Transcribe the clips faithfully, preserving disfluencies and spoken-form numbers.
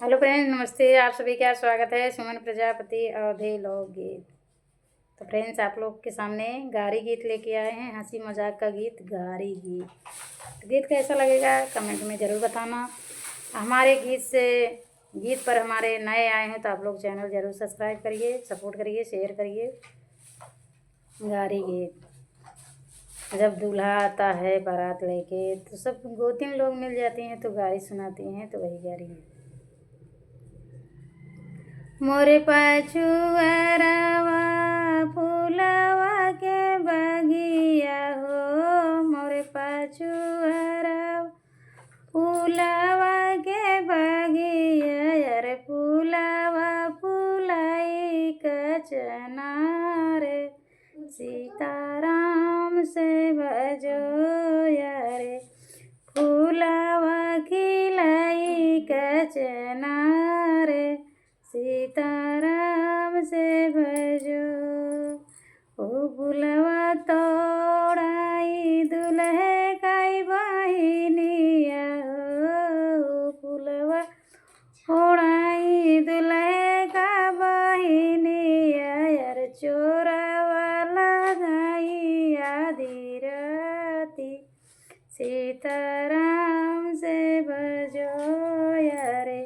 Hello friends, नमस्ते। आप सभी का स्वागत है सुमन प्रजापति अवधी लोकगीत। तो friends, आप लोग के सामने गारी गीत लेके आए हैं, हंसी मजाक का गीत गारी गीत। तो गीत कैसा लगेगा comment में ज़रूर बताना। हमारे गीत से, गीत पर हमारे नए आए हैं तो आप लोग channel ज़रूर subscribe करिए, support करिए, share करिए। गारी गीत। जब दूल्हा आता है बारात लेके, तो सब गोतिन लोग मिल जाती हैं, तो गारी सुनाती हैं, तो वही गारी है। मोरे पछुअरवा फुलवा के बगिया हो, मोरे पछुअरवा फुलवा के बगिया, अरे फुलवा फुलाई कचना रे, सीताराम से भजो, अरे फुलवा खिलाई कचना रे, सीताराम से भजो। ओ फुलवा तोड़ाई दुल्हे काई बहिनिया हो, ओ फुलवा ओढ़ाई दुल्हे का बहिनिया, यार चोरवा लगाई आधी राती, सीताराम से भजो, यारे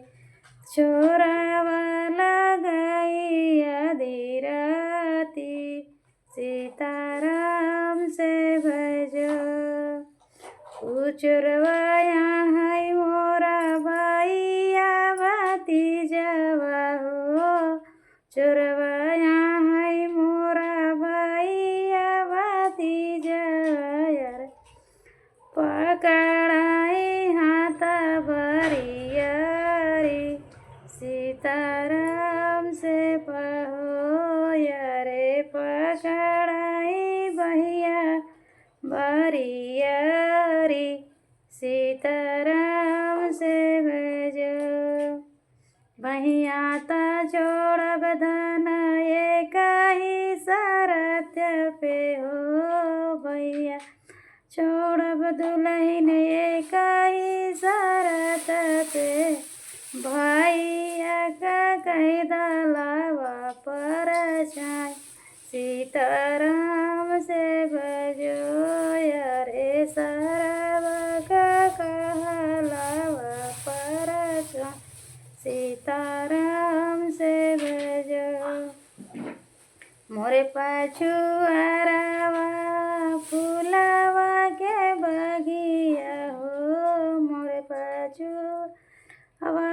चोरवा लगाई आधी राती, सीताराम से भजो। ऊ चोरवा यहाँ है मोरा भैया भतीजवा हो, चोरवा यहाँ है मोरा भैया भतीजवा, यार पकड़ाई हाथ बरियारी, सीताराम से पहो, यारे पकड़ाई बहिया बरियारी, सीताराम से भजो। बहिया ता छोड़ब धन एक ही शरत पे हो, बहिया छोड़ब दुलहिन एक ही शरत पे, भैया का कहि द लावा परछाई, सीताराम से भजो, अरे सरवा का कहा लावा परछाई, सीताराम से भजो। मोरे पछुअरवा फुलवा के बगिया हो, मोरे पछुअरवा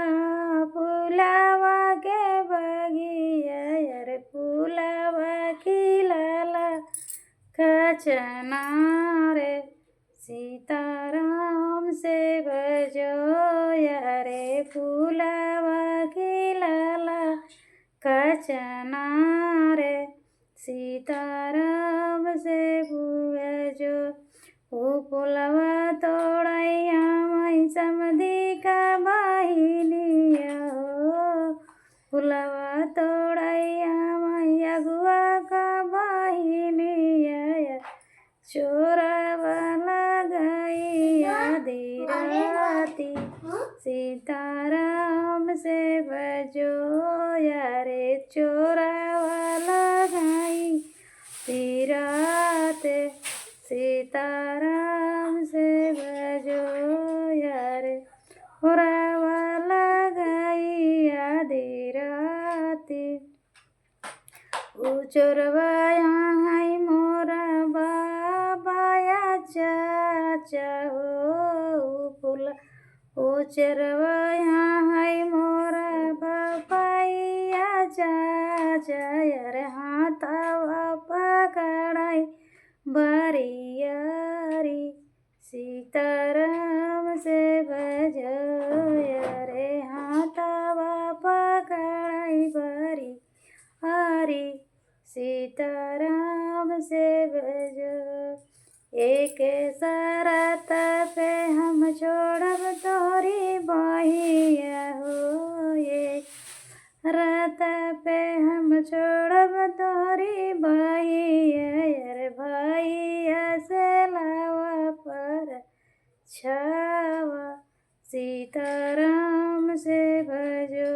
फुलवा के बगिया, अरे फुलवा खिलाला कचना रे, सीताराम से भजो, अरे फुलवा खिलाला कचना रे, सीताराम से भजो। ऊ फुलवा तोड़ैया माई समधी का बहिनिया हो, फुलवा तोड़ैया माई अगुआ का बहिनिया, चोरवा लगाई आधी राती, सीताराम से भजो, अरे चोरवा लगाई आधी रात, सीताराम से भजो, अरे चोरवा लगाई आधी राती। ऊ चोरवा यहाँ है मोरा बाबा या चाचा हो, ऊ फुल-, ऊ चोरवा यहाँ है मोरा बाबा या चाचा, अरे हाथवा पकड़ाई बरियारी, सीताराम से भजो, अरे हाथवा पकड़ाई बरियारी, सीताराम से भजो। एक शरत पे हम छोड़ब तोरी बहिया हो, एक शरत पे हम छोड़ब तोरी बहिया, अरे भैया से लावा परछावा, सीताराम से भजो,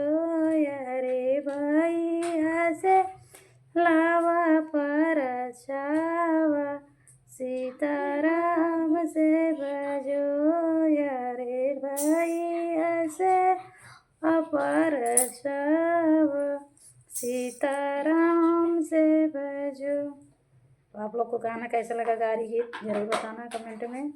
सीताराम से भजो। तो आप लोग को गाना कैसा लगा, गारी गीत जरूर बताना कमेंट में।